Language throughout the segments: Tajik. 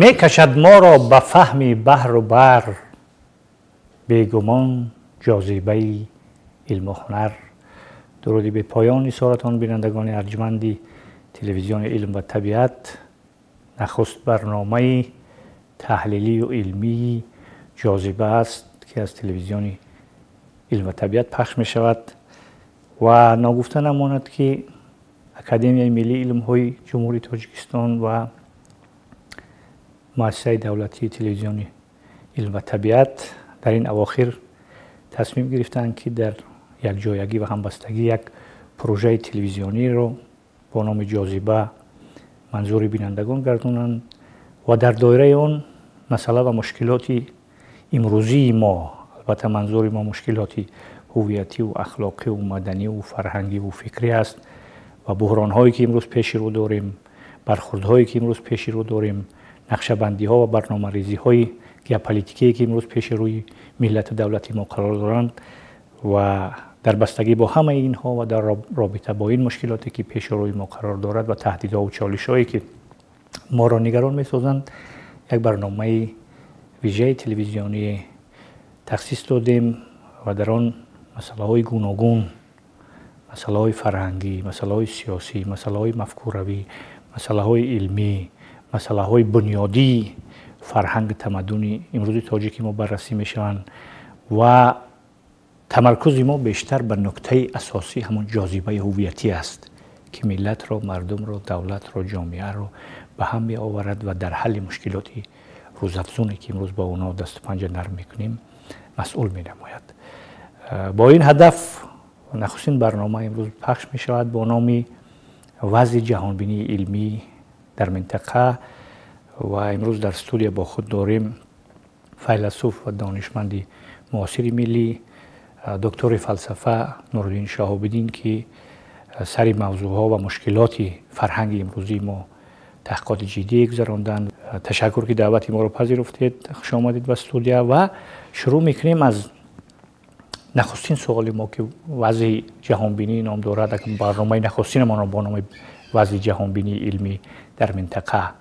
Мекашад моро ба фаҳми баҳру бар, бегумон ҷозибаи илму ҳунар. Дуруди бепоён нисоратон, бинандагони арҷманди телевизиони илм ва табиат. Нахуст барномаи таҳлилию илмии ҷозиба аст, ки аз телевизиони илм ва табиат пахш мешавад. Ва ногуфта намонад, ки Академияи миллии илмҳои Ҷумҳурии Тоҷикистон ва муассисаи давлатии телевизиони илм ва табиат дар ин авохир тасмим гирифтаанд, ки дар якҷоягӣ ва ҳамбастагӣ як прожаи телевизиониро бо номи ҷозиба манзури бинандагон гардонанд ва дар доираи он масъала ва мушкилоти имрӯзии мо, албатта манзури мо мушкилоти ҳувиятиву ахлоқиву маданиву фарҳангиву фикрӣ аст ва буҳронҳое, ки имрӯз пеши рӯ дорем, бархурдҳое, ки имрӯз пеши рӯ дорем, нақшабандиҳо ва барномарезиҳои геополитикие, ки имрӯз пеши рӯи миллату давлати мо қарор доранд, ва дар бастагӣ бо ҳамаи инҳо ва дар робита бо ин мушкилоте, ки пеши рӯи мо қарор дорад, ва таҳдидҳову чолишҳое, ки моро нигарон месозанд, як барномаи вижаи телевизионӣ тахсис додем ва дар он масъалаҳои гуногун, масъалаҳои фарҳангӣ, масъалаҳои сиёсӣ, масъалаҳои мафкуравӣ, масъалаҳои илмӣ, масъалаҳои бунёдии фарҳанги тамаддуни имрӯзи тоҷики мо баррасӣ мешаванд. Ва тамаркузи мо бештар ба нуктаи асосӣ, ҳамон ҷозибаи ҳувиятӣ аст, ки миллатро, мардумро, давлатро, ҷомеаро ба ҳам меоварад ва дар ҳалли мушкилоти рӯзафзуне, ки имрӯз бо онҳо дасту панҷа нарм мекунем, масъул менамояд. Бо ин ҳадаф нахустин барнома имрӯз пахш мешавад бо номи вазъи ҷаҳонбинии илмӣ дар минтақа. Ва имрӯз дар студия бо худ дорем файласуф ва донишманди муосири миллӣ, доктори фалсафа Нуриддин Шаҳобиддин, ки сари мавзӯъҳо ва мушкилоти фарҳанги имрӯзии мо таҳқиқоти ҷиддие гузаронданд. Ташаккур, ки даъвати моро пазируфтед. Хуш омадед ба студия. Ва шурӯъ мекунем аз нахустин суоли мо, ки вазъи ҷаҳонбинӣ ном дорад. Барномаи нахустинамонро бо номи вазъи ҷаҳонбинии илмӣ дар минтақа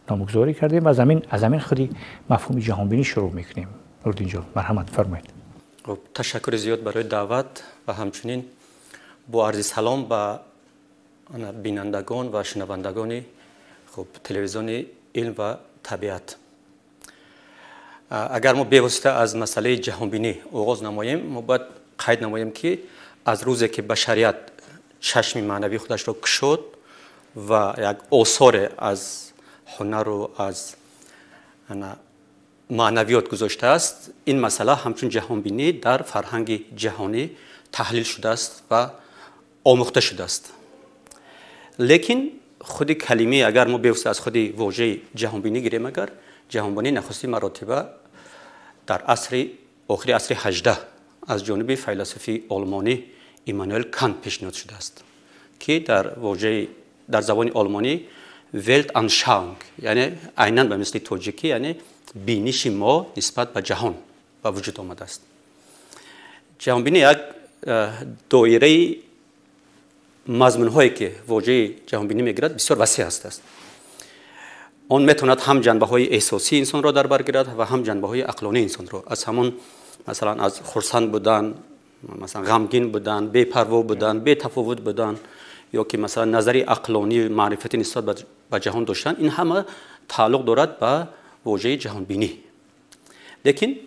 номгузорӣ кардем. Аз ҳамин худи мафҳуми ҷаҳонбинӣ шурӯъ мекунем. Нуриддинҷон, марҳамат фармоед. Хуб, ташаккури зиёд барои даъват ва ҳамчунин бо арзи салом ба бинандагон ва шунавандагони хуб телевизиони илм ва табиат. Агар мо бевосита аз масъалаи ҷаҳонбинӣ оғоз намоем, мо бояд қайд намоем, ки аз рӯзе ки башарият чашми маънавии худашро кушод ва як осоре аз ҳунару аз маънавиёт гузоштааст, ин масъала ҳамчун ҷаҳонбинӣ дар фарҳанги ҷаҳонӣ таҳлил шудааст ва омӯхта шудааст. Лекин худи калимаи, агар мо бевосита аз худи вожаи ҷаҳонбинӣ гирем, агар ҷаҳонбинӣ нахустин маротиба дар асри охири асри 18 аз ҷониби файласуфи олмонӣ Иммануэл Кант пешниҳод шудааст, ки дар вожаи дар забони олмонӣ Weltanschauung, яъне айнан ба мисли тоҷикӣ, яъне биниши мо нисбат ба ҷаҳон ба вуҷуд омадааст. Ҷаҳонбинӣ як доираи мазмунҳое, ки вожаи ҷаҳонбинӣ мегирад, бисёр васеъ ҳастааст. Он метавонад ҳам ҷанбаҳои эҳсосии инсонро дар бар гирад ва ҳам ҷанбаҳои ақлонии инсонро, аз ҳамон масалан аз хурсанд будан, масалан ғамгин будан, бепарво будан, бетафовут будан ё ки масалан назари ақлонӣ, маърифатӣ нисбат ба ҷаҳон доштан, ин ҳама тааллуқ дорад ба вожаи ҷаҳонбинӣ. Лекин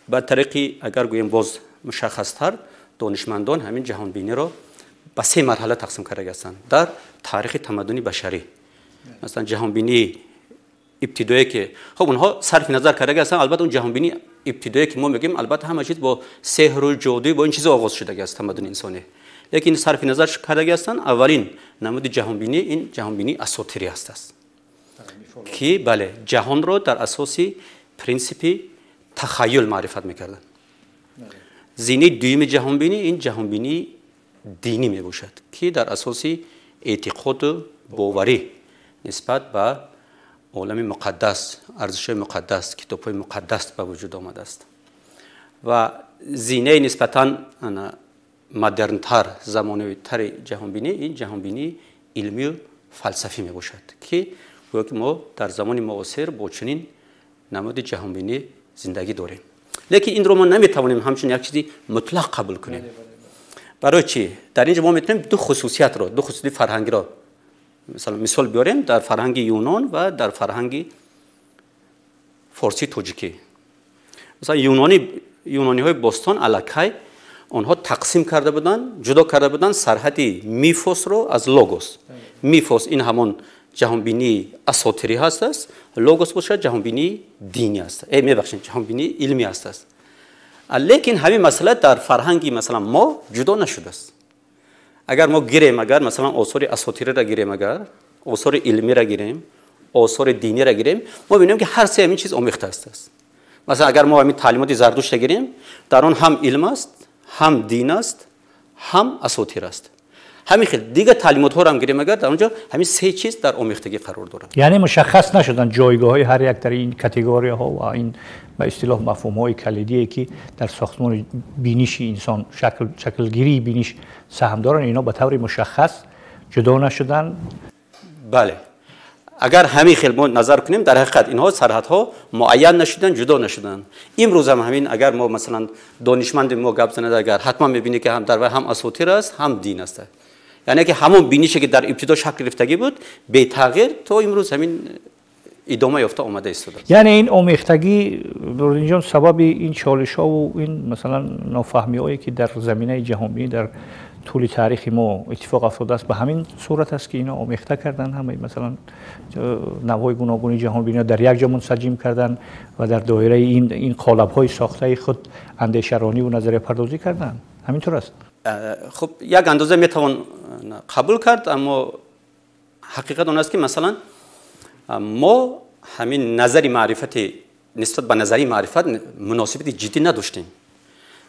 ба тариқи агар гӯем боз мушаххастар, донишмандон ҳамин ҷаҳонбиниро ба се марҳала тақсим карда ҳастанд дар таърихи тамаддуни башарӣ. Масалан, ҷаҳонбинии ибтидое, ки хуб онҳо сарфи назар карда ҳастанд, албатта он ҷаҳонбинии ибтидое, ки мо мегӯем, албатта ҳама чиз бо сеҳру ҷодуй, бо ин чизо оғоз шудаги аст тамаддуни инсонӣ, лекин сарфи назар кардаги ҳастанд, аввалин намуди ҷаҳонбинӣ ин ҷаҳонбинии асотирӣ ҳастааст, ки бале, ҷаҳонро дар асоси принсипи тахаюл маърифат мекарданд. Зинаи дуюми ҷаҳонбинӣ ин ҷаҳонбинии динӣ мебошад, ки дар асоси эътиқоду боварӣ нисбат ба олами муқаддас, арзишҳои муқаддас, китобҳои муқаддас ба вуҷуд омадааст. Ва зинаи нисбатан модернтар, замонавитари ҷаҳонбинӣ ин ҷаҳонбинии илмию фалсафӣ мебошад, ки Гӯё ки мо дар замони муосир бо чунин намуди ҷаҳонбинӣ зиндагӣ дорем. Лекин инро мо наметавонем ҳамчун як чизи мутлақ қабул кунем. Барои чӣ? Дар инҷо мо метавонем ду хусусиятро, ду хусусияти фарҳангиро масалан мисол биёрем дар фарҳанги юнон ва дар фарҳанги форсии тоҷикӣ. Масалан юнониҳои бостон аллакай онҳо тақсим карда буданд, ҷудо карда буданд сарҳади мифосро аз логос. Мифос ин ҳамон ҷаҳонбинии асотирӣ ҳаст, логос бошад ҷаҳонбинии динӣ аст. Мебахшед, ҷаҳонбинии илмӣ аст. Лекин ҳамин масъала дар фарҳанги масалан мо ҷудо нашудааст. Агар мо гирем, агар масалан осори асотириро гирем, агар осори илмиро гирем, осори диниро гирем, мо бинем ки ҳар се ҳамин чиз омехта аст. Масалан агар мо ҳамин таълимоти Зардуштро гирем, дар он ҳам илм аст, ҳам дин аст, ҳам асотир аст. Ҳамин хел дигар таълимотҳоро ҳам гирем, агар дар он ҷо ҳамин се чиз дар омехтагӣ қарор дорад. Яъне мушаххас нашуданд ҷойгоҳҳои ҳар як дар ин категорияҳо ва ин ба истилоҳ мафҳумҳои калидие ки дар сохтмони биниши инсон, шаклгирии биниш саҳм доранд, инҳо ба таври мушаххас ҷудо нашуданд. Бале, агар ҳамин хел мо назар кунем, дар ҳақиқат инҳо сарҳадҳо муайян нашуданд, ҷудо нашуданд. Имрӯз ҳам ҳамин агар мо масалан донишманди мо гап занад, агар ҳатман мебинӣ ки ҳам дар вай ҳам асотир аст, ҳам дин аст. Яъне ки ҳамон бинише ки дар ибтидо шакл гирифтагӣ буд, бетағйир то имрӯз ҳамин идома ёфта омада истодааст. Яъне ин омехтагӣ Нуриддинҷон сабаби ин чолишҳову ин масалан нофаҳмиҳое ки дар заминаи ҷаҳонбинӣ дар тӯли таърихи мо иттифоқ афтодааст, ба ҳамин сурат аст ки инҳо омехта карданд, ҳамаи масалан навъҳои гуногуни ҷаҳонбиниро дар як ҷо мунсаҷим карданд ва дар доираи ин қолабҳои сохтаи худ андешарониву назариявпардозӣ карданд. Ҳамин тур аст? Хуб, як андоза метавон қабул кард, аммо ҳақиқат он аст ки масалан мо ҳамин назари маърифати нисбат ба назарии маърифат муносибати ҷиддӣ надоштем.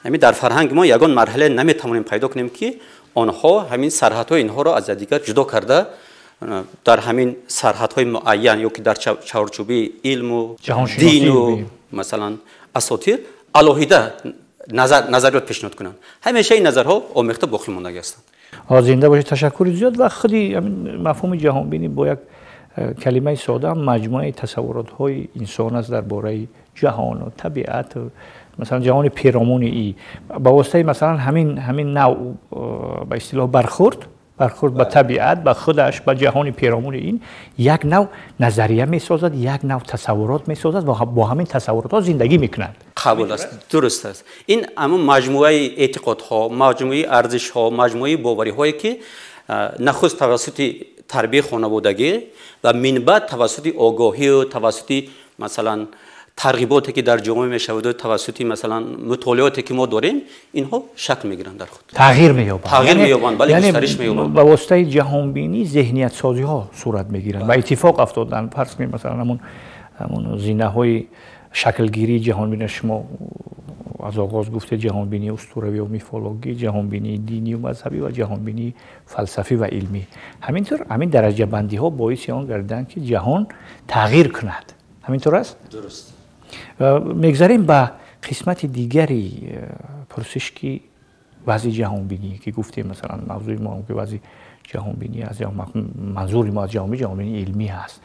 Ҳамин дар фарҳанги мо ягон марҳала наметавонем пайдо кунем ки онҳо ҳамин сарҳадҳои инҳоро аз якдигар ҷудо карда дар ҳамин сарҳадҳои муайян ё ки дар чаҳорчӯбаи илму дину масалан асотир алоҳида назариёт пешниҳод кунанд. Ҳамеша ин назарҳо омехта боқӣ мондагӣ ҳастанд. Зинда бошед, ташаккури зиёд. Ва худи ҳамин мафҳуми ҷаҳонбинӣ бо як калимаи сода маҷмӯаи тасаввуротҳои инсон аст дар бораи ҷаҳону табиат, масалан ҷаҳони перомуни и ба воситаи масалан ҳамин навъ ба истилоҳ бархӯрд ба табиат, ба худаш, ба ҷаҳони перомуни ин як нав назария месозад, як нав тасаввурот месозад ва бо ҳамин тасаввуротҳо зиндагӣ мекунад. Қабул аст, дуруст аст. Ин ҳамон маҷмӯаи эътиқодҳо, маҷмӯаи арзишҳо, маҷмӯаи бовариҳое ки нахуст тавассути тарбияи хонаводагӣ ва минбаъд тавассути огоҳию тавассути масалан тарғиботе ки дар ҷомеа мешавад, тавассути масалан мутолиоте ки мо дорем, инҳо шакл мегиранд дар худ. Тағйир меёбанд. Тағйир меёбанд, бале, густариш меёбанд. Ба воситаи ҷаҳонбинӣ зеҳниятсозиҳо сурат мегиранд ва иттифоқ афтоданд. Фарз кунем масалан ҳамон зинаҳои шаклгирии ҷаҳонбинӣ шумо аз оғоз гуфтед, ҷаҳонбинии устуравӣ ва мифологӣ, ҷаҳонбинии динӣ ва мазҳабӣ ва ҷаҳонбинии фалсафӣ ва илмӣ. Ҳаминтур ҳамин дараҷабандиҳо боиси он гардиданд ки ҷаҳон тағйир кунад. Ҳаминтур аст? Дуруст. Мегзарем ба қисмати дигари пурсиш ки вазъи ҷаҳонбинӣ ки гуфтем, масалан мавзӯи мо ки вазъи ҷаҳонбинӣ аз манзури мо аз ҷаҳонбинӣ, ҷаҳонбинии илмӣ ҳаст.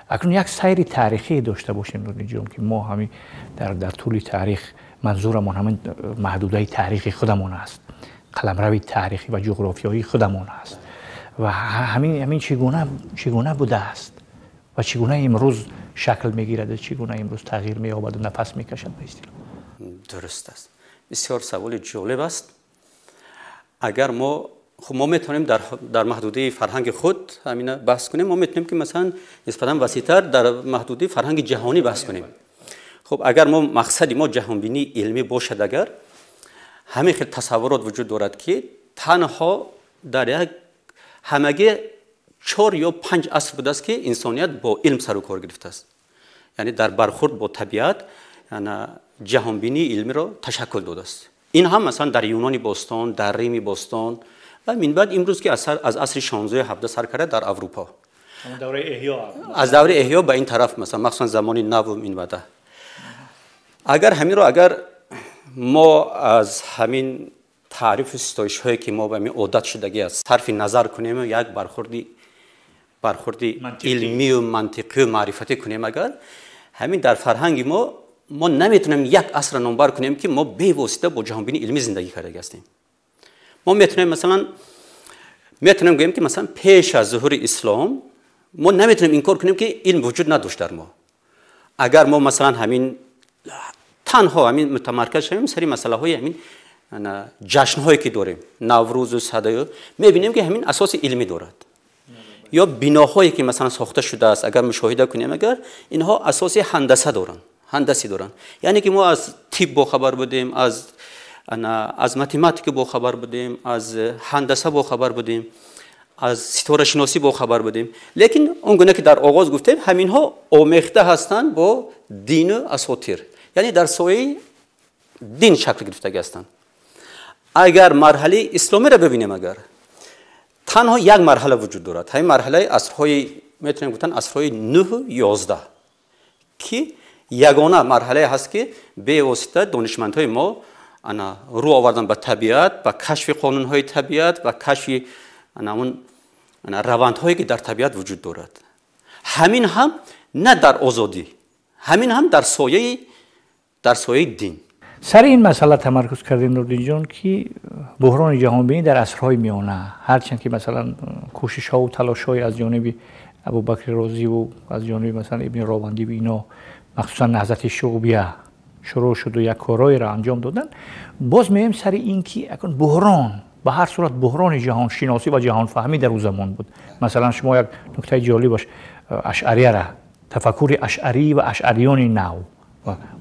Акнун як сайри таърихӣ дошта бошем Нуриддинҷон, ки мо ҳамин дар тӯли таърих манзурамон ҳамин маҳдудаи таърихи худамон аст, қаламрави таърихӣ ва ҷуғрофиёии худамон аст ва ҳамин чӣ гуна будааст ва чӣ гуна имрӯз шакл мегирад, чӣ гуна имрӯз тағйир меёбад ва нафас мекашад ба истилоҳ. Дуруст аст. Бисёр саволи ҷолиб аст. Агар мо хуб мо метавонем дар маҳдудаи фарҳанги худ ҳамина баҳс кунем, мо метавонем ки масалан нисбатан васеътар дар маҳдудаи фарҳанги ҷаҳонӣ баҳс кунем. Хуб, агар мо мақсади мо ҷаҳонбинии илмӣ бошад, агар ҳамин хел тасаввурот вуҷуд дорад ки танҳо дар як ҳамагӣ 4 ё 5 аср будааст ки инсоният бо илм сару кор гирифтааст, яъне дар бархӯрд бо табиат ҷаҳонбинии илмиро ташаккул додааст. Ин ҳам масалан дар Юнони бостон, дар Рими бостон ва минбаъд имрӯз ки аз асри 16-17 сар карда дар Аврупо, аз давраи эҳё ба ин тараф, масалан махсусан замони наву минбаъда. Агар ҳаминро агар мо аз ҳамин таърифу ситоишҳое ки мо ба ҳамин одат шудагӣ аст сарфи назар кунем, як бархӯрди бархӯрди илмию мантиқию маърифатӣ кунем, агар ҳамин дар фарҳанги мо наметавонем як асрро номбар кунем, ки мо бевосита бо ҷаҳонбинии илмӣ зиндагӣ кардаги ҳастем. Мо метавонем, масалан, метавонем гӯем, ки масалан пеш аз зуҳури ислом мо наметавонем инкор кунем, ки илм вуҷуд надошт дар мо. Агар мо масалан ҳамин танҳо ҳамин мутамарказ шавем сари масъалаҳои ҳамин ҷашнҳое, ки дорем, Наврӯзу Садаю, мебинем, ки ҳамин асоси илмӣ дорад. Ё биноҳое, ки масалан сохта шудааст, агар мушоҳида кунем, агар инҳо асоси ҳандаса доранд, ҳандасӣ доранд, яъне ки мо аз тиб бохабар будем, аз математика бохабар будем, аз ҳандаса бохабар будем, аз ситорашиносӣ бохабар будем. Лекин он гуна ки дар оғоз гуфтем, ҳаминҳо омехта ҳастанд бо дину асотир, яъне дар сояи дин шакл гирифтагӣ ҳастанд. Агар марҳалаи исломиро бибинем, агар танҳо як марҳала вуҷуд дорад, ҳамин марҳалаи асрҳои, метавонем гуфтан, асрҳои 9-11, ки ягона марҳалае ҳаст, ки бевосита донишмандҳои мо ана рӯ овардан ба табиат, ба кашфи қонунҳои табиат, ба кашфи ана он равандҳое, ки дар табиат вуҷуд дорад. Ҳамин ҳам на дар озодӣ, ҳамин ҳам дар сояи дин. Сари ин масъала тамаркуз кардем, Нурдинҷон, ки буҳрони ҷаҳонбинӣ дар асрҳои миёна, ҳарчанд ки масалан кӯшишҳову талошҳое аз ҷониби Абубакри Розиву аз ҷониби масалан Ибни Ровандиву ино, махсусан наҳзати шуъбия шурӯъ шуду як корҳоеро анҷом доданд, боз меоем сари ин ки акун буҳрон ба ҳар сурат буҳрони ҷаҳоншиносӣ ва ҷаҳонфаҳмӣ дар ӯ замон буд. Масалан, шумо як нуктаи ҷолибаш ашъарияра, тафаккури ашъарӣ ва ашъариёни нав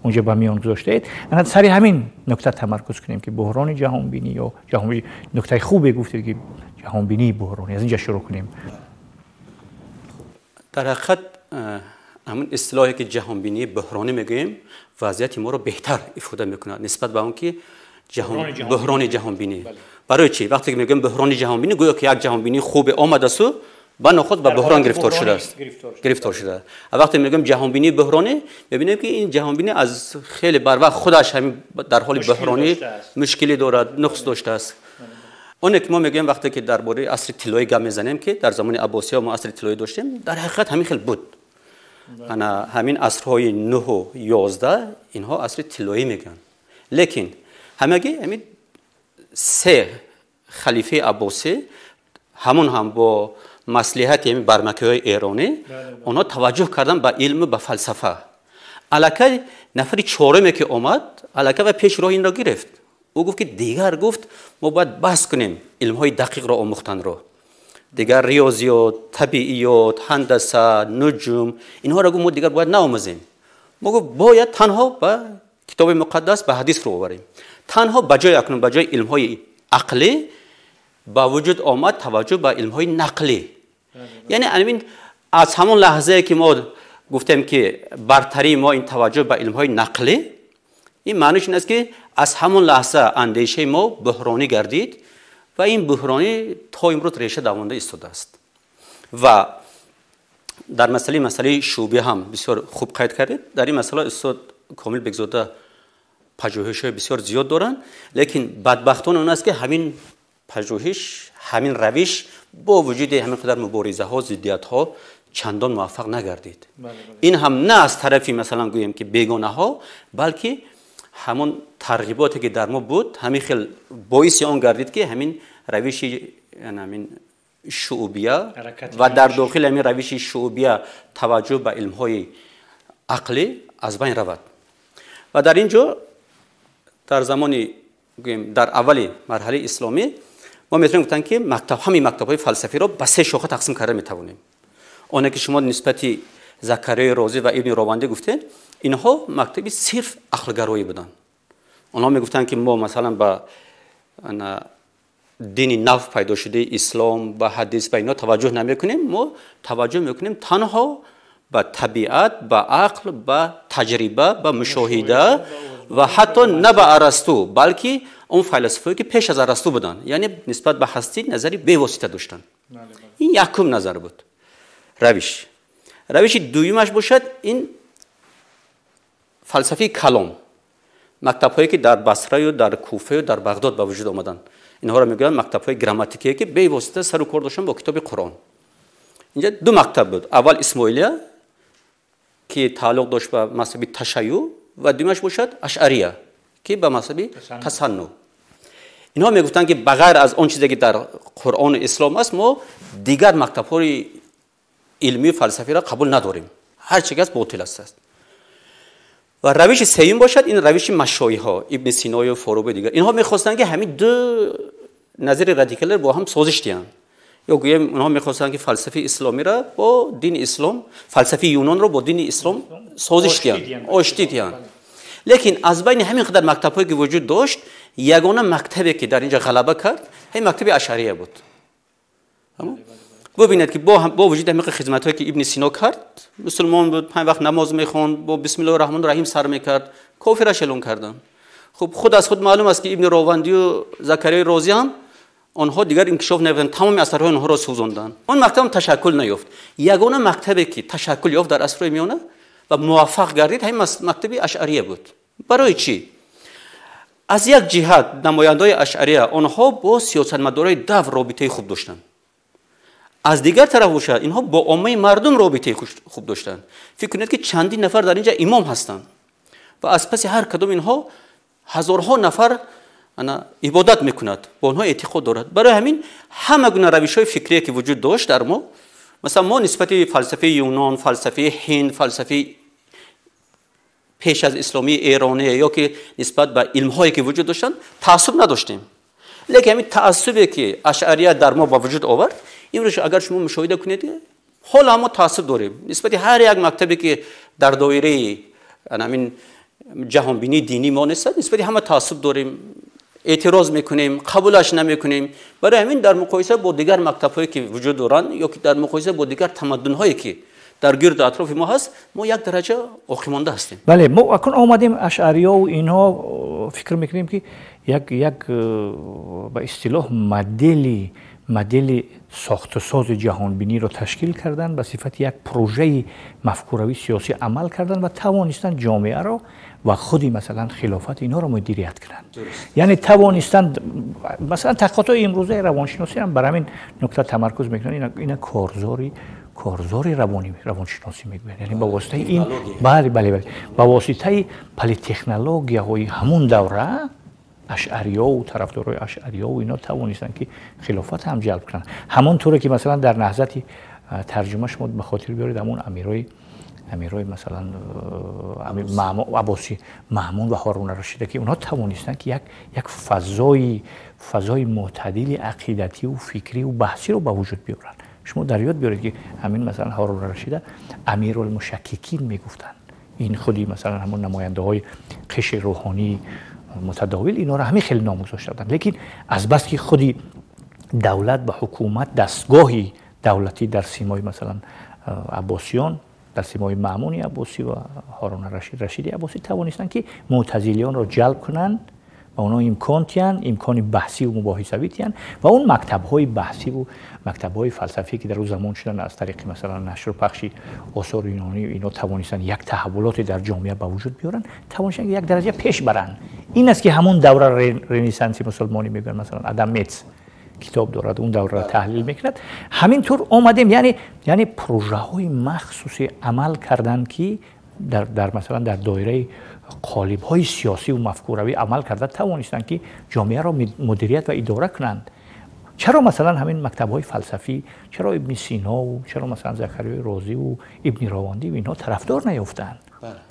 унҷа ба миён гузоштаед. Сари ҳамин нукта тамаркуз кунем, ки буҳрони ҷаҳонбинӣ ё ҷаҳонбинӣ, нуктаи хубе гуфтед, ки ҷаҳонбинии буҳронӣ, аз инҷа шурӯъ кунем. Дар ҳақиқат, ҳамин истилоҳе, ки ҷаҳонбинии буҳронӣ мегӯем, вазъияти моро беҳтар ифода мекунад нисбат ба он ки буҳрони ҷаҳонбинӣ. Барои чӣ? Вақте ки мегӯем буҳрони ҷаҳонбинӣ, гӯё ки як ҷаҳонбинии хубе омадасту ба нохост ба буҳрон гирифтор шудааст, гирифтор шудааст. Вақте мегӯем ҷаҳонбинии буҳронӣ, мебинем, ки ин ҷаҳонбинӣ аз хеле барвақт худаш ҳамин дар ҳоли буҳронӣ, мушкилӣ дорад, нуқс доштааст. Оне ки мо мегӯем, вақте ки дар бораи асри тиллоӣ гап мезанем, ки дар замони Аббосиё мо асри тиллоӣ доштем, дар ҳақиқат ҳамин хел буд. Ана ҳамин асрҳои 9-11, инҳо асри тиллоӣ мегӯянд. Лекин ҳамагӣ ҳамин се халифаи аббосӣ, ҳамон ҳам бо маслиҳати ҳамин бармакиҳои эронӣ, онҳо таваҷҷӯҳ карданд ба илму ба фалсафа. Аллакай нафари чоруме ки омад, аллакай ва пеши роҳи инро гирифт. Ӯ гуфт, ки дигар, гуфт, мо бояд бас кунем илмҳои дақиқро омӯхтанро, дигар риёзиёт, табииёт, ҳандаса, нуҷум, инҳоро, гуфт, мо дигар бояд наомӯзем. Мо, гуфт, бояд танҳо ба китоби муқаддас, ба ҳадис рӯ оварем. Танҳо ба ҷои, акнун ба ҷои илмҳои ақлӣ ба вуҷуд омад таваҷҷӯҳ ба илмҳои нақлӣ. Яъне ҳамин аз ҳамон лаҳзае, ки мо гуфтем, ки бартарии мо ин таваҷҷӯҳ ба илмҳои нақлӣ, ин маънош ин аст, ки аз ҳамон лаҳза андешаи мо буҳронӣ гардид ва ин буҳронӣ то имрӯз реша давонда истодааст. Ва дар масъалаи шуъбӣ ҳам бисёр хуб қайд кардед. Дар ин масъала устод Комил Бекзода пажӯҳишҳои бисёр зиёд доранд, лекин бадбахтона он аст, ки ҳамин пажӯҳиш, ҳамин равиш бо вуҷуди ҳамин қадар муборизаҳо, зиддиятҳо чандон муваффақ нагардид. Ин ҳам на аз тарафи, масалан, гӯем, ки бегонаҳо, балки ҳамон тарғиботе, ки дар мо буд, ҳамин хел боиси он гардид, ки ҳамин равиши ҳамин шуъбия ва дар дохили ҳамин равиши шуъбия таваҷҷӯҳ ба илмҳои ақлӣ аз байн равад. Ва дар ин ҷо дар замони, гӯем, дар аввали марҳалаи исломӣ мо метавонем гуфтан, ки мактаб, ҳамин мактабҳои фалсафиро ба се шоха тақсим карда метавонем. Оне ки шумо нисбати Закариёи Розӣ ва Ибни Ровандӣ гуфтед, инҳо мактаби сирф ақлгароӣ буданд. Онҳо мегуфтанд, ки мо масалан ба дини нав пайдо шудаи ислом, ба ҳадис, ба инҳо таваҷҷӯҳ намекунем. Мо таваҷҷӯҳ мекунем танҳо ба табиат, ба ақл, ба таҷриба, ба мушоҳида ва ҳатто на ба Арасту, балки он файласуфое, ки пеш аз Арасту буданд, яъне нисбат ба ҳастӣ назари бевосита доштанд. Ин якум назар буд, равиш. Равиши дуюмаш бошад, ин фалсафаи калом, мактабҳое, ки дар Басраю дар Куфаю дар Бағдод ба вуҷуд омаданд. Инҳоро мегӯянд мактабҳои грамматикие, ки бевосита сару кор доштанд бо китоби Қуръон. Инҷа ду мактаб буд. Аввал Исмоилия, ки тааллуқ дошт ба мазҳаби ташайюъ, ва дуюмаш бошад Ашъария, ки ба мазҳаби тасаннуъ. Инҳо мегуфтанд, ки ба ғайр аз он чизе, ки дар Қуръону Ислом аст, мо дигар мактабҳои илмию фалсафиро қабул надорем, ҳар чи ки аст ботил аст. Ва равиши сеюм бошад ин равиши машоиҳо, Ибни Синою Форобию дигар. Инҳо мехостанд, ки ҳамин ду назари радикалро бо ҳам созиш диҳанд, ё гӯем, онҳо мехостанд, ки фалсафаи исломиро бо дини ислом, фалсафаи юнонро бо дини ислом созиш диҳанд, оштӣ диҳанд. Лекин аз байни ҳамин қадар мактабҳое, ки вуҷуд дошт, ягона мактабе, ки дар инҷа ғалаба кард, ҳамин мактаби Ашъария буд. Бубинед, ки бо вуҷуди ҳамин хизматҳое, ки Ибни Сино кард, мусулмон буд, панҷ вақт намоз мехонд, бо бисмиллоҳи раҳмони раҳим сар мекард, кофираш эълон карданд. Хуб, худ аз худ маълум аст, ки Ибни Ровандию Закарияи Розӣ ҳам онҳо дигар инкишоф наёфтанд, тамоми асарҳои онҳоро сӯзонданд. Он мактаб ташаккул наёфт. Ягона мактабе, ки ташаккул ёфт дар асрҳои миёна ва муваффақ гардид, ҳамин мактаби Ашъария буд. Барои чӣ? Аз як ҷиҳат, намояндаҳои Ашъария, онҳо бо сиёсатмадорои давр робитаи хуб доштанд. Аз дигар тараф бошад, инҳо бо оммаи мардум робитаи хуб доштанд. Фикр кунед, ки чандин нафар дар инҷа имом ҳастанд ва аз паси ҳар кадом инҳо ҳазорҳо нафар ибодат мекунад, бо онҳо эътиқод дорад. Барои ҳамин ҳама гуна равишҳои фикрие, ки вуҷуд дошт дар мо, масалан, мо нисбати фалсафаи юнон, фалсафаи ҳинд, фалсафаи пеш аз исломии эронӣ ё ки нисбат ба илмҳое, ки вуҷуд доштанд, таассуб надоштем. Лекин ҳамин таассубе, ки Ашъария дар мо ба вуҷуд овард, имрӯз агар шумо мушоҳида кунед, ҳоло ҳам мо таассуб дорем нисбати ҳар як мактабе, ки дар доираи ҳамин ҷаҳонбинии динии мо нест, нисбати ҳама таассуб дорем, эътироз мекунем, қабулаш намекунем. Барои ҳамин дар муқоиса бо дигар мактабҳое, ки вуҷуд доранд, ё ки дар муқоиса бо дигар тамаддунҳое, ки дар гирду атрофи мо ҳаст, мо як дараҷа оқимонда ҳастем. Бале, мо акун омадем ашъариёву инҳо, фикр мекунем, ки як ба истилоҳ модели сохтусози ҷаҳонбиниро ташкил карданд, ба сифати як прожаи мафкуравии сиёсӣ амал карданд ва тавонистанд ҷомеаро ва худи, масалан, хилофат инҳоро мудирият кунанд. Яъне тавонистанд, масалан, таҳқиқотҳои имрӯзаи равоншиносӣ ҳам бар ҳамин нукта тамаркуз мекунанд. Ина корзори равоншиносӣ мегӯянд. Яъне ба воситаи ин, бале, ба воситаи политехнологияҳои ҳамун давра ашъариёву тарафдорои ашъариёву ино тавонистанд, ки хилофат ҳам ҷалб кунанд. Ҳамон туре, ки масалан дар наҳзати тарҷума шумо ба хотир биёред, ҳамон амирои масалан Аббосӣ, Маъмун ва Ҳорун Рашида, ки онҳо тавонистанд, ки як фазои мӯътадили ақидативу фикриву баҳсиро ба вуҷуд биёранд. Шумо дар ёд биёред, ки ҳамин масалан Ҳорун Рашида амирулмушаккикин мегуфтанд. Ин худи масалан ҳамон намояндаҳои қишри рӯҳонии мутадовил инҳоро ҳамин хеле ном гузошта буданд. Лекин азбаски худи давлат ва ҳукумат, дастгоҳи давлатӣ дар симои масалан аббосиён, дар симои Маъмуни Аббосӣ ва Ҳорун Рашиди Аббосӣ тавонистанд, ки мӯътазилиёнро ҷалб кунанд ва онҳо имкон тиҳанд, имкони баҳсиву мубоҳисавӣ тиҳанд ва он мактабҳои баҳсиву мактабҳои фалсафӣ, ки дар он замон шуданд, аз тариқи масалан нашру пахши осори юнонӣ инҳо тавонистанд як таҳаввулоте дар ҷомеа ба вуҷуд биёранд, тавонистанд як дараҷа пеш баранд. Ин аст, ки ҳамон давра ренессанси мусулмонӣ мегӯянд. Масалан, Адам Мец китоб дорад, он давраро таҳлил мекунад. Ҳамин тур омадем, яъне прожаҳои махсусе амал карданд, ки дар масалан дар доираи қолибҳои сиёсиву мафкуравӣ амал карда тавонистанд, ки ҷомеаро мудирият ва идора кунанд. Чаро масалан ҳамин мактабҳои фалсафӣ, чаро Ибни Синову, чаро масалан Закариёи Розиву Ибни Ровандиву инҳо тарафдор наёфтанд,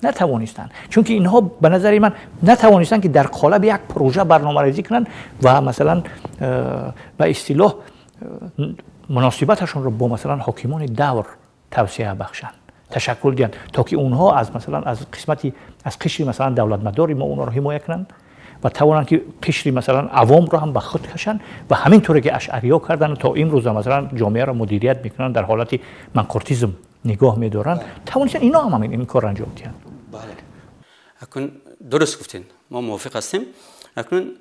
натавонистанд? Чунки инҳо, ба назари ман, натавонистанд, ки дар қолаби як прожа барномарезӣ кунанд ва масалан ба истилоҳ муносибаташонро бо масалан ҳокимони давр тавсеа бахшанд, ташаккул диҳанд, то ки онҳо аз масалан аз қисмати аз қишри масалан давлатмадори мо онҳоро ҳимоя кунанд ва тавонанд, ки қишри масалан авомро ҳам ба худ кашанд. Ва ҳамин туре, ки ашъариё карданд, то имрӯза масалан ҷомеаро мудирият мекунанд, дар ҳолати манқуртизм нигоҳ медоранд, тавонистанд ино ҳам ҳамин ин корро анҷом диҳанд. Бале, акун дуруст гуфтед, мо мувофиқ ҳастем. Акнун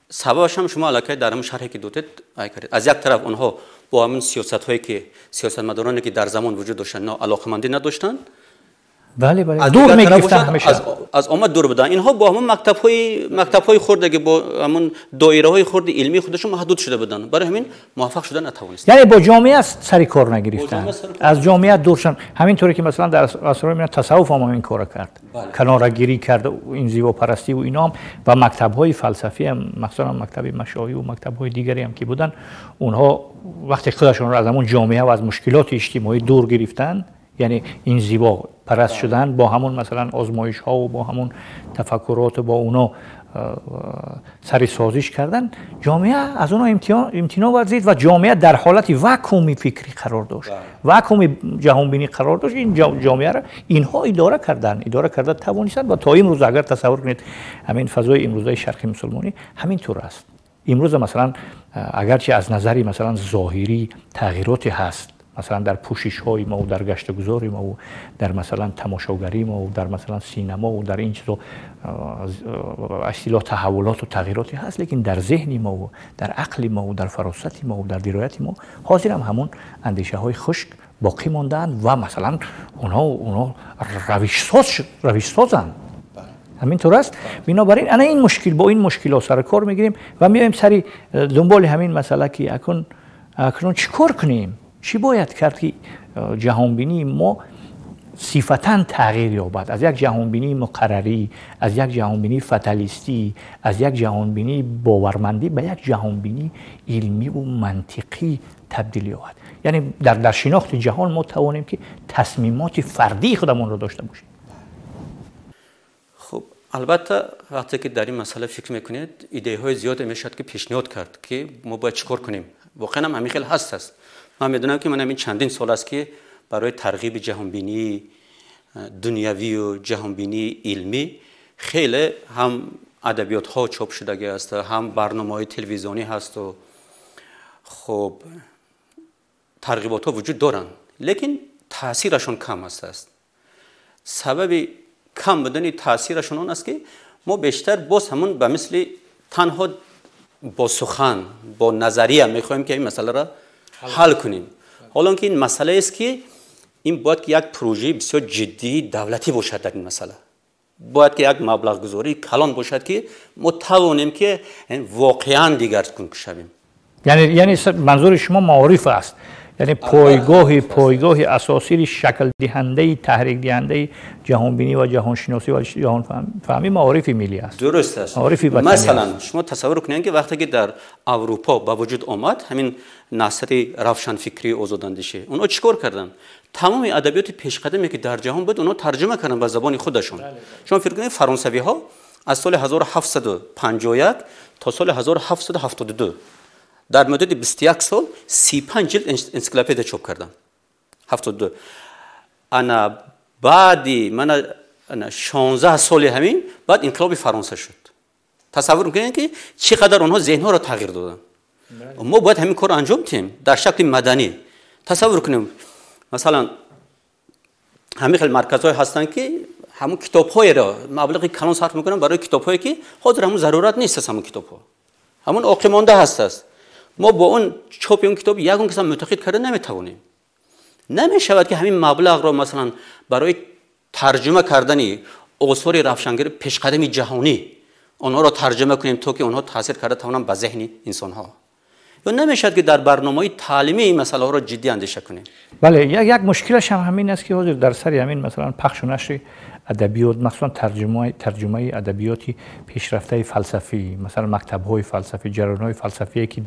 сабабаш ҳам шумо аллакай дар ҳамин шарҳе, ки додед, ай кардед. Аз як тараф, онҳо бо ҳамин сиёсатҳое, ки сиёсатмадороне, ки дар замон вуҷуд доштанд, алоқамандӣ надоштанд. Бале, бале. Дур мегирифтанд ҳамеша. Аз омма дур буданд. Инҳо бо ҳамон мактабҳои хурде ки бо ҳамон доираҳои хурди илмии худашон маҳдуд шуда буданд. Барои ҳамин муваффақ шуда натавонистанд. Яъне бо ҷомеа сари кор нагирифтанд. Аз ҷомеа дур шуданд. Ҳамин тавре ки масалан дар асрҳои тасаввуф ҳам ҳамин корро кард. Канорагирӣ кард, инзивопарастӣ ва ино ҳам ва мактабҳои фалсафӣ ҳам, махсусан мактаби машоӣ ва мактабҳои дигаре ҳам ки буданд, онҳо вақте худашонро аз ҳамон ҷомеа ва аз мушкилоти иҷтимоӣ дур гирифтанд, яъне инзиво параст шуданд, бо ҳамон масалан озмоишҳо ва бо ҳамон тафаккурот ва бо оно сари созиш карданд, ҷомеа аз онҳо имтино варзид ва ҷомеа дар ҳолати вакууми фикрӣ қарор дошт, вакууми ҷаҳонбинӣ қарор дошт. Ин ҷомеаро инҳо идора карданд, идора карда тавонистанд ва то имрӯз агар тасаввур кунед ҳамин фазои имрӯзаи шарқи мусулмонӣ ҳамин тур аст. Имрӯза масалан агарчи аз назари масалан зоҳирӣ тағйироте ҳаст, масалан дар пӯшишҳои мо ва дар гаштугузори мо ва дар масалан тамошогарии мо ва дар масалан синемо ва дар ин чизо истилоҳ таҳаввулот ва тағйироте ҳаст, лекин дар зеҳни мо ва дар ақли мо ва дар фаросати мо ва дар дирояти мо ҳозир ҳам ҳамон андешаҳои хушк боқӣ мондаанд ва масалан онҳо равишсозанд. Ҳамин тур аст. Бинобар ин ана ин мушкил, бо ин мушкилот сар кор мегирем ва меоем сари дунболи ҳамин масъала ки акнун чӣ кор кунем, чӣ бояд кард ки ҷаҳонбинии мо сифатан тағйир ёбад, аз як ҷаҳонбинии муқаррарӣ, аз як ҷаҳонбинии фаталистӣ, аз як ҷаҳонбинии бовармандӣ ба як ҷаҳонбинии илмӣ ва мантиқӣ табдил ёбад. Яъне дар шинохти ҷаҳон мо тавонем ки тасмимоти фардии худамонро дошта бошем. Хуб, албатта вақте ки дар ин масъала фикр мекунед, идеяҳои зиёде мешавад ки пешниҳод кард ки мо бояд чӣ кор кунем. Воқеан ҳам ҳамин хел ҳаст аст. Ман медонам ки ман ҳамин чандин сол аст ки барои тарғиби ҷаҳонбинии дунявию ҷаҳонбинии илмӣ хеле ҳам адабиётҳо чоп шудагӣ аст, ҳам барномаҳои телевизионӣ ҳасту хуб тарғиботҳо вуҷуд доранд, лекин таъсирашон кам аст. Сабаби кам будани таъсирашон он аст ки мо бештар боз ҳамон ба мисли танҳо бо сухан, бо назария мехоҳем ки ин масъаларо ҳал кунем. Ҳоло ки ин масъалаест ки ин бояд ки як прожеи бисёр ҷиддии давлатӣ бошад. Дар ин масъала бояд ки як маблағгузории калон бошад ки мо тавонем ки воқеан дигаргун шавем. Яъне манзури шумо маориф аст, яъне пойгоҳи асосии шаклдиҳандаи таҳрикдиҳандаи ҷаҳонбинӣ ва ҷаҳоншиносӣ ва ҷаҳонфаҳмӣ маорифи миллӣ аст. Дуруст аст. Маорифи ватанӣ. Масалан шумо тасаввур кунед ки вақте ки дар Аврупо ба вуҷуд омад ҳамин насри равшанфикрии озодандешӣ, онҳо чӣ кор карданд? Тамоми адабиёти пешқадаме ки дар ҷаҳон буд онҳо тарҷума карданд ба забони худашон. Шумо фикр кунед фаронсавиҳо аз соли 1751 то соли 1772 дар муддати 21 сол 35 ҷилд энсиклопедия чоп карданд. 72. Ана баъди мана 16 соли ҳамин баъд инқилоби Фаронса шуд. Тасаввур кунед ки чӣ қадар онҳо зеҳнҳоро тағйир доданд. Мо бояд ҳамин корро анҷом диҳем дар шакли маданӣ. Тасаввур кунем масалан ҳамин хел марказҳое ҳастанд ки ҳамон китобҳоеро маблағи калон сарф мекунанд барои китобҳое ки ҳозир ҳамон зарурат нест аст, ҳамон китобҳо ҳамон оқимонда ҳаст аст. Мо бо он чопи он китоб ягон касам мутақид карда наметавонем. Намешавад ки ҳамин маблағро масалан барои тарҷума кардани осори равшангари пешқадами ҷаҳонӣ онҳоро тарҷума кунем то ки онҳо таъсир карда тавонанд ба зеҳни инсонҳо. Ё намешавад ки дар барномаҳои таълимӣ ин масъалаҳоро ҷиддӣ андеша кунем. Бале, як мушкилаш ҳам ҳамин аст ки ҳозир дар сари ҳамин масалан пахшу нашри адабиёт, махсусан тарҷумаи адабиёти пешрафтаи фалсафӣ, масалан мактабҳои фалсафӣ, ҷараёнҳои фалсафие ки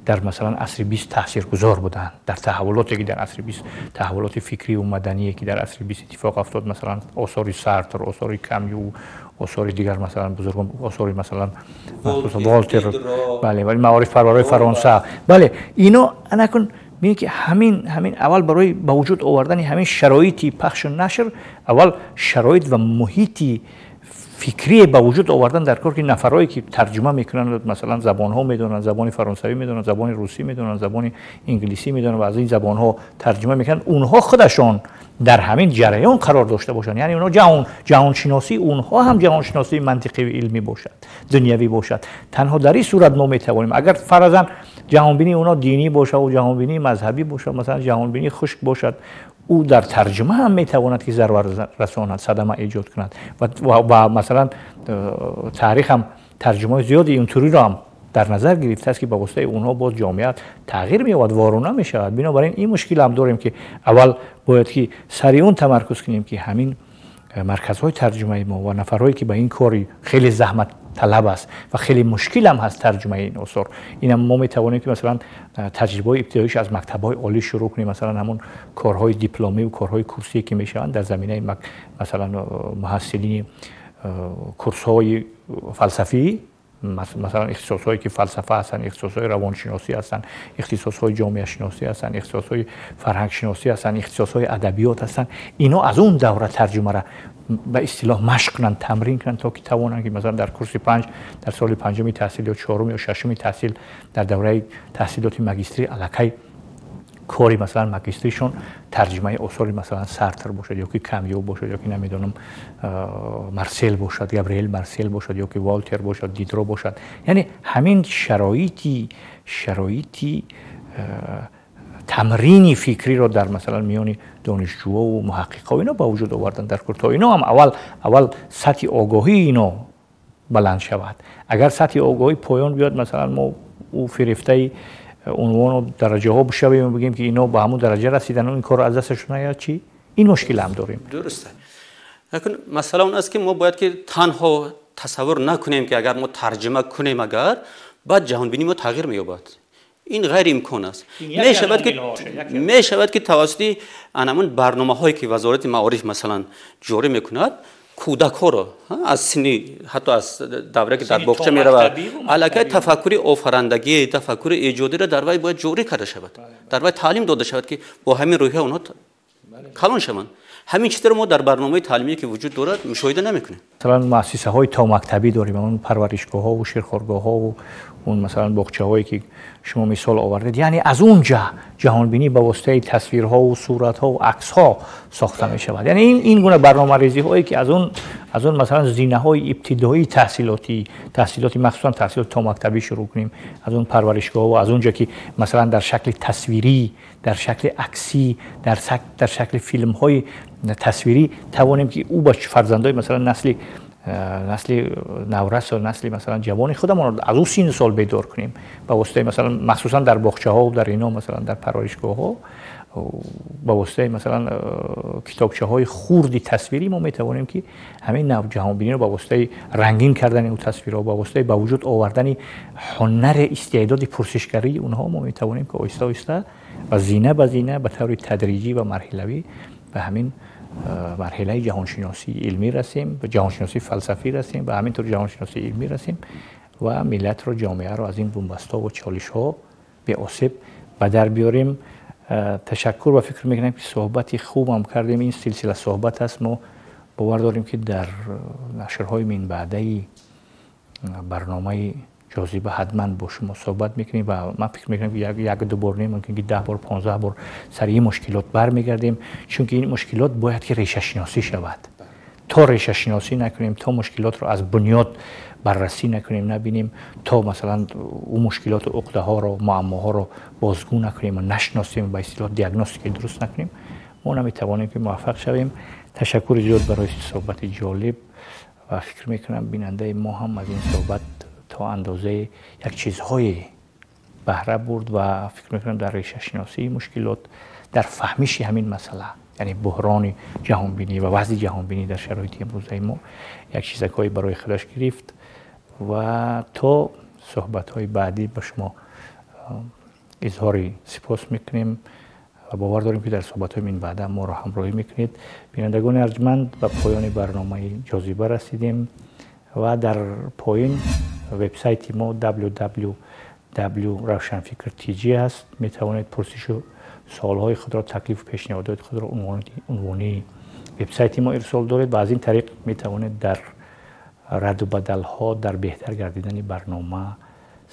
дар масалан асри бист таъсиргузор буданд, дар таҳаввулоте ки дар асри бист, таҳаввулоти фикрию мадание ки дар асри бист иттифоқ афтод, масалан осори Сартр, осори Камю, осори дигар масалан бузургон, осори масалан Волтер, бале, маорифпарварҳои Фаронса, бале, ино анакун бинед ки ҳамин аввал барои ба вуҷуд овардани ҳамин шароити пахшу нашр, аввал шароит ва муҳити фикрие ба вуҷуд овардан дар кор ки нафарое ки тарҷума мекунанд, масалан забонҳо медонанд, забони фаронсавӣ медонанд, забони русӣ медонанд, забони инглисӣ медонанд ва аз ин забонҳо тарҷума мекунанд, онҳо худашон дар ҳамин ҷараён қарор дошта бошанд. Яъне онҳо ҷаҳоншиносӣ, онҳо ҳам ҷаҳоншиносии мантиқию илмӣ бошад, дунявӣ бошад. Танҳо дар ин сурат мо метавонем, агар фаразан Ҷаҳонбинии онҳо динӣ бошад ва ҷаҳонбинии мазҳабӣ бошад, масалан ҷаҳонбинии хушк бошад, ӯ дар тарҷума ҳам метавонад ки зарар расонад, садама эҷод кунад. Ва масалан таърих ҳам тарҷумаҳои зиёди интуриро ҳам дар назар гирифтааст ки ба воситаи онҳо боз ҷомеа тағйир меёбад, ворона мешавад. Бинобар ин ин мушкил ҳам дорем ки аввал бояд ки сари он тамаркуз кунем ки ҳамин марказҳои тарҷумаи мо ва нафарҳое ки ба ин кори хеле заҳматталаб аст ва хеле мушкил ҳам ҳаст тарҷумаи ин осор, инам мо метавонем ки масалан таҷрибаҳои ибтидоиш аз мактабҳои олӣ шурӯъ кунем, масалан ҳамон корҳои дипломӣ ва корҳои курсие ки мешаванд дар заминаи масалан муҳассилини курсҳои фалсафӣ, масалан ихтисосҳое ки фалсафа ҳастанд, ихтисосҳои равоншиносӣ ҳастанд, ихтисосҳои ҷомеашиносӣ ҳастанд, ихтисосҳои фарҳангшиносӣ ҳастанд, ихтисосҳои адабиёт ҳастанд, ино аз он давра тарҷумаро ба истилоҳ машқ кунанд, тамрин кунанд то ки тавонанд ки масалан дар курси панҷ, дар соли панҷуми таҳсил ё чорум ё шашуми таҳсил дар давраи таҳсилоти магистрӣ аллакай кори масалан магистришон тарҷумаи осори масалан Сартр бошад ё ки Камю бошад ё ки намедонам Марсел бошад, Габриэл Марсел бошад ё ки Волтер бошад, Дидро бошад. Яъне ҳамин шароити тамрини фикриро дар масалан миёни донишҷӯҳо ва муҳаққиқҳо ино ба вуҷуд овардан дар кор, то ино ҳам аввал сатҳи огоҳии ино баланд шавад. Агар сатҳи огоҳӣ поён биёд, масалан мо ӯ фирефтаи унвону дараҷаҳо бишавем ва бигем ки ино ба ҳамун дараҷа расидан ва ин корро аз дасташон наояд, чӣ? Ин мушкил ҳам дорем. Дуруст. Лекин масъала он аст ки мо бояд ки танҳо тасаввур накунем ки агар мо тарҷума кунем, агар баъд ҷаҳонбинии мо тағйир меёбад. Ин ғайриимкон аст. Мешавад ки тавассути ҳамон барномаҳое ки вазорати маориф масалан ҷорӣ мекунад, кӯдакҳоро аз синни ҳатто аз давре ки дар боғча меравад, аллакай тафаккури офарандагӣ, тафаккури эҷодиро дар вай бояд ҷорӣ карда шавад, дар вай таълим дода шавад ки бо ҳамин рӯҳия онҳо калон шаванд. Ҳамин чизро мо дар барномаи таълимие ки вуҷуд дорад мушоҳида намекунем. Масалан муассисаҳои томактабӣ дорем, он парваришгоҳҳо ва ширхоргоҳҳо ва он масалан боғчаҳое ки шумо мисол овардед, яъне аз он ҷа ҷаҳонбинӣ ба воситаи тасвирҳо ва суратҳо ва аксҳо сохта мешавад. Яъне ин гуна барномарезиҳое ки аз он масалан зинаҳои ибтидоии таҳсилоти махсусан таҳсилоти томактабӣ шурӯъ кунем, аз он парваришгоҳ ва аз он ҷа ки масалан дар шакли тасвирӣ, дар шакли аксӣ, дар шакли филмҳои тасвирӣ тавонем ки ӯ ба фарзандои масалан насли наврас ва насли масалан ҷавони худамонро аз ӯ синну сол бедор кунем ба воситаи масалан махсусан дар боғчаҳо ва дар ино масалан дар парваришгоҳҳо ба воситаи масалан китобчаҳои хурди тасвирӣ мо метавонем ки ҳамин нав ҷаҳонбиниро ба воситаи рангин кардани ӯ тасвирҳо, ба воситаи ба вуҷуд овардани ҳунари истеъдоди пурсишгарии онҳо мо метавонем ки оҳиста оҳиста ва зина ба зина ба таври тадриҷӣ ва марҳилавӣ ба ҳамин марҳилаи ҷаҳоншиносии илмӣ расем, ба ҷаҳоншиносии фалсафӣ расем, ба ҳамин тур ҷаҳоншиносии илмӣ расем ва миллатро, ҷомеаро аз ин бунбастҳо ва чолишҳо беосеб ба дар биёрем. Ташаккур ва фикр мекунам ки суҳбати хубам кардем. Ин силсила суҳбат аст. Мо бовар дорем ки дар нашрҳои минбаъдаи барномаи ҷозиба ҳатман бо шумо суҳбат мекунем ва ман фикр мекунам ки як ду бор не, мумкин ки 10 бор, 15 бор сари ин мушкилот бармегардем, чунки ин мушкилот бояд ки решашиносӣ шавад. То решашиносӣ накунем, то мушкилотро аз бунёд баррасӣ накунем, набинем, то масалан ӯ мушкилоту уқдаҳоро, муаммоҳоро бозгӯ накунем ва нашиносем, ба истилоҳ диагностикаи дуруст накунем, мо наметавонем ки муваффақ шавем. Ташаккури зиёд барои суҳбати ҷолиб ва фикр мекунам бинандаи мо ҳам аз ин суҳбат то андозаи як чизҳое баҳра бурд ва фикр мекунам дар решашиносии мушкилот, дар фаҳмиши ҳамин масъала, яъне буҳрони ҷаҳонбинӣ ва вазъи ҷаҳонбинӣ дар шароити имрӯзаи мо як чизакҳое барои худаш гирифт. Ва то суҳбатҳои баъдӣ ба шумо изҳори сипос мекунем ва бовар дорем ки дар суҳбатҳои минбаъда моро ҳамроҳӣ мекунед. Бинандагони арҷманд, ба поёни барномаи ҷозиба расидем ва дар поён вебсайти мо www.ravshanfikr.tj аст. Метавонед пурсишу суолҳои худро, таклифу пешниҳодоти худро унвони вебсайти мо ирсол доред ва аз ин тариқ метавонед дар раду бадалҳо, дар беҳтар гардидани барнома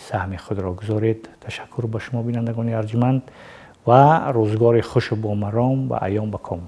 саҳми худро гузоред. Ташаккур ба шумо бинандагони арҷманд ва рӯзгори хушу бомаром ва айём ба ком.